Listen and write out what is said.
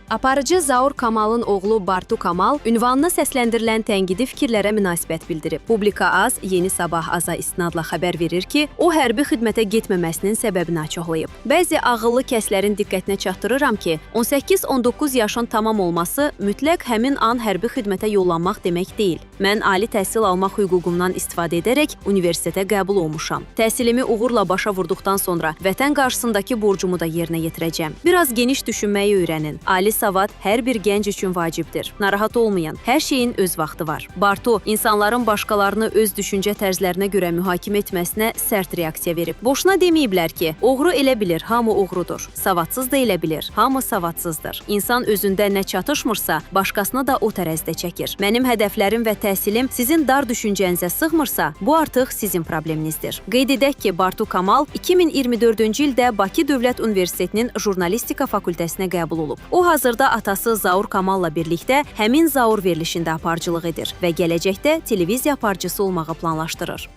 Aparıcı Zaur Kamalın oğlu Bartu Kamal ünvanına səsləndirilən tənqidi fikirlərə münasibət bildirib. Publika Az Yeni Sabah Aza istinadla xəbər verir ki, o hərbi xidmətə getməməsinin səbəbini açıqlayıb. Bəzi ağıllı kəslərin diqqətinə çatdırıram ki, 18-19 yaşın tamam olması mütləq həmin an hərbi xidmətə yollanmaq demək deyil. Mən ali təhsil almaq hüququmdan istifadə edərək universitetə qəbul olmuşam. Təhsilimi uğurla başa vurduqdan sonra vətən qarşısındakı borcumu da yerinə yetirəcəm. Biraz geniş düşünməyi öyrənin. Ali savad hər bir gənc üçün vacibdir. Narahat olmayın. Hər şeyin öz vaxtı var. Bartu insanların başqalarını öz düşüncə tərzlərinə görə mühakimə etməsinə sərt reaksiya verib. Boşuna deməyiblər ki, oğru elə bilir, hamı oğrudur. Savadsız da elə bilir, hamı savadsızdır. İnsan özündə nə çatışmırsa, başqasını da o tərəzidə çəkir. Mənim hədəflərim və təhsilim sizin dar düşüncənizə sığmırsa, bu artıq sizin probleminizdir. Qeyd edək ki, Bartu Kamal 2024-cü ildə Bakı Dövlət Universitetinin Jurnalistika fakültəsinə qəbul olub. O hazırda atası Zaur Kamalla birlikdə həmin Zaur verilişində aparıcılıq edir və gələcəkdə televiziya aparıcısı olmağı planlaşdırır.